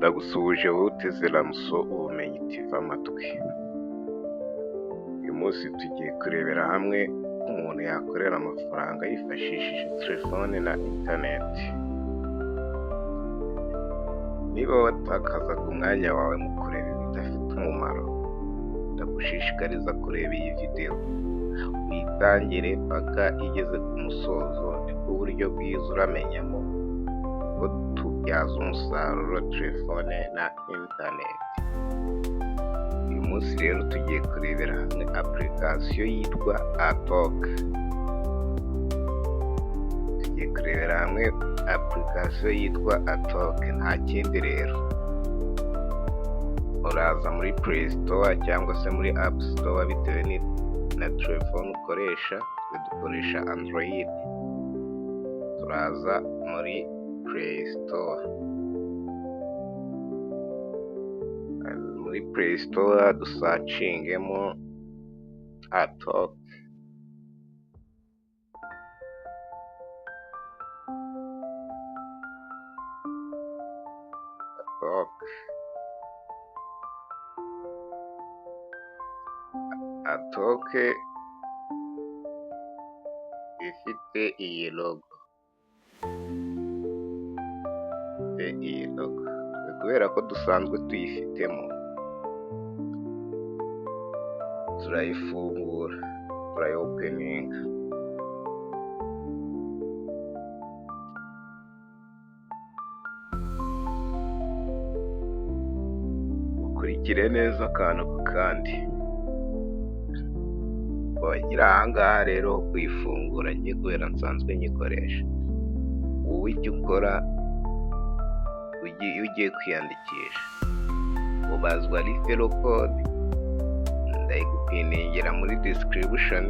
Ndagusuhuje wowe uteze Lamso Ubumenyi TV amatwi. Uyu munsi tugiye kurebera hamwe uko umuntu yakorera amafaranga yifashishije telefone na interineti. Niba watakazaga umwanya wawe mu kureba ibidafite umumaro, ndagushishikariza kureba iyi video. Uyitangire paka igeze ku musozo, nibwo buryo bwiza uramenyamo uko tubyaza umusaruro telefone na interineti. Uyu munsi rero tugiye kurebera hamwe application yitwa Atok. Tugiye kurebera hamwe application yitwa Atok, nta kindi rero. Uraza muri Play Store cyangwa se muri App Store bitewe na telefone ukoresha, twe dukoresha Android. Turaza muri Play Store. Muri Play Store dusacingemo Atok. Atok. Atok ifite iyi logo. Ifite iyi logo. Kubera ko dusanzwe tuyifitemo, turayifungura, turayopeninga. Ukurikire neza akantu ku kandi. Wagira ahangaha rero kuyifungura njye kubera nsanzwe nyikoresha. Wowe icyo ukora iyo ugiye kwiyandikisha, ubazwa referral code, ndayigupiningira muri description,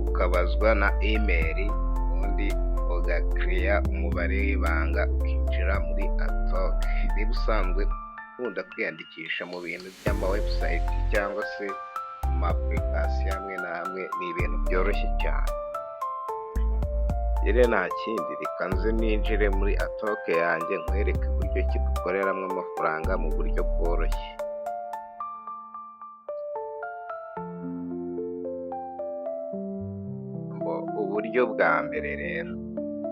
ukabazwa na email, ubundi ugakiriya umubare w'ibanga ukinjira muri Atok. Niba usanzwe ukunda kwiyandikisha mu bintu by'ama website cyangwa se mu ma application amwe n'amwe, ni ibintu byoroshye cyane. Rero nta kindi, reka nze ninjire muri Atok yanjye nkwereke uburyo ki dukoreramo amafaranga mu buryo bworoshye. Uburyo bwa mbere rero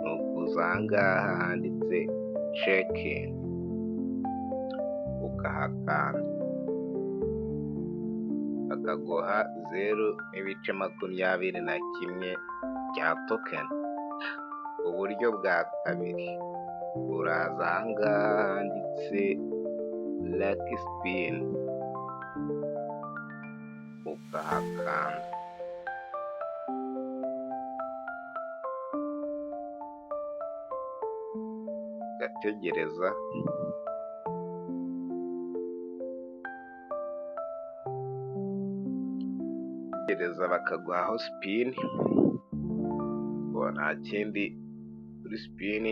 ni ukuza aha ngaha handitse check-in, ukahakanda bakaguha 0.21 bya token. Uburyo bwa kabiri, uraza aha ngaha handitse lucky spin, ukahakanda. Ugategereza, ugategereza bakaguhaho spin, nta kindi kuri spin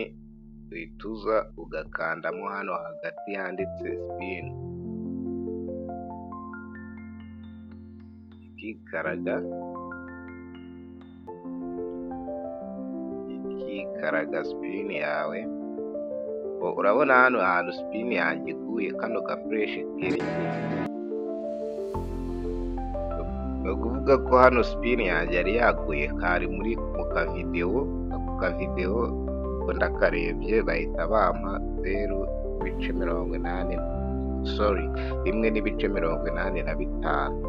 uhita uza ugakandamo hano hagati handitse spin, ikikaraga, ikikaraga spin yawe. Urabona hano hantu spin yanjye iguye, kano ga flèche kerekeye, ni ukuvuga ko hano spin yanjye yari yaguye, kari muri mu kavidewo, ako kavidewo ubwo ndakarebye bahita bampa 0.80, sorry, 1.85,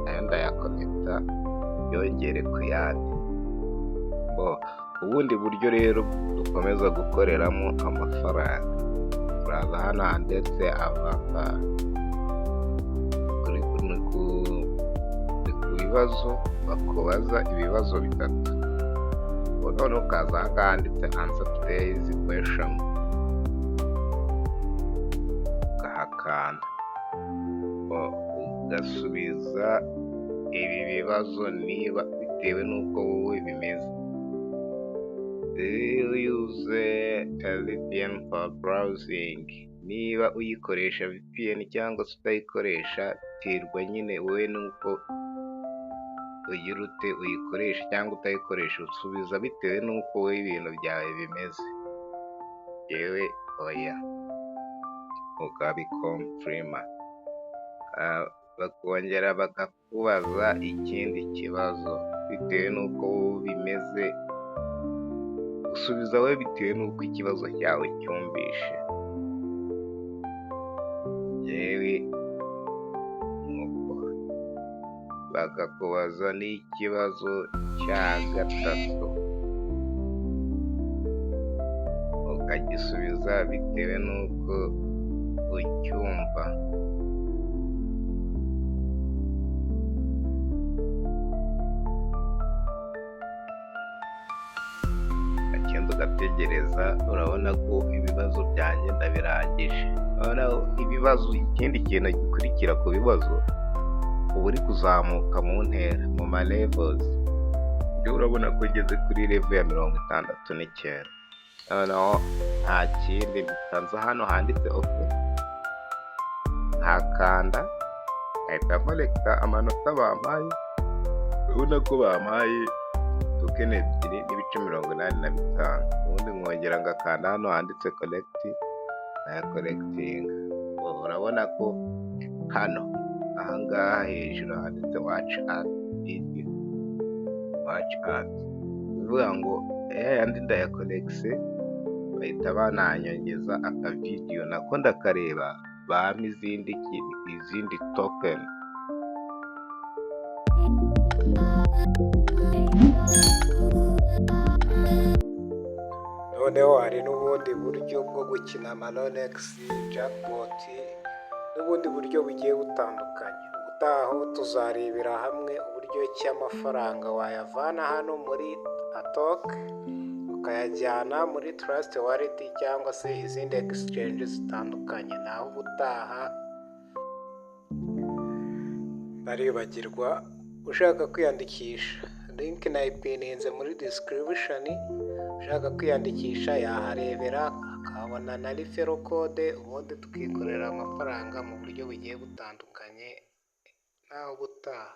nayo ndayakonekita yongere ku yandi. Ubundi buryo rero dukomeza gukoreramo amafaranga, turaza hano handitse avatar, ni ku bibazo bakubaza ibibazo bitatu, noneho ukaza aha ngaha handitse answer today's question, ukahakanda, ugasubiza ibi bibazo niba bitewe n'uko wowe bimeze. Do you use a VPN for browsing? Niba uyikoresha VPN cyangwa se utayikoresha, biterwa nyine wowe n'uko ugira ute uyikoresha cyangwa utayikoresha, usubiza bitewe n'uko wowe ibintu byawe bimeze. Njyewe oya. Ukabiconfirma, bakongera bakakubaza ikindi kibazo bitewe n'uko bimeze, usubiza wowe bitewe n'uko ikibazo cyawe cyumvishe. Njyewe nuko bakakubaza n'ikibazo cya gatatu, ukagisubiza bitewe n'uko ucyumva. Ukagenda ugategereza, urabona ko ibibazo byanjye ndabirangije. Urabona ibibazo, ikindi kintu gikurikira ku bibazo, uba uri kuzamuka mu ntera, mu ma levels. Njyewe urabona ko ugeze kuri level ya 69. Noneho nta kindi, mpita hano handitse OK, nkakanda nkahita ncollecta amanota bampaye. Urabona ko bampaye token 2.85. Ubundi nkongera ngakanda hano handitse collect, nkayacollectinga. Urabona ko hano ahangaha hejuru handitse watch ad video, watch ad, bivuga ngo yayandi ndayacollectise, bahita bananyongeza akavidewo, nako ndakareba, bampa izindi token. Noneho hari n'ubundi buryo bwo gukina amarolex, jackpot n'ubundi buryo bugiye butandukanye. Ubutaha tuzarebera hamwe uburyo ki amafaranga wayavana hano muri ATOK ukayajyana muri Trust Wallet cyangwa se izindi exchange zitandukanye. Naho ubutaha, ntaribagirwa, ushaka kwiyandikisha, link nayipininze muri description. Ushaka kwiyandikisha yaharebera akahabona na referral code, ubundi tukikorera amafaranga mu buryo bugiye butandukanye. Naho ubutaha.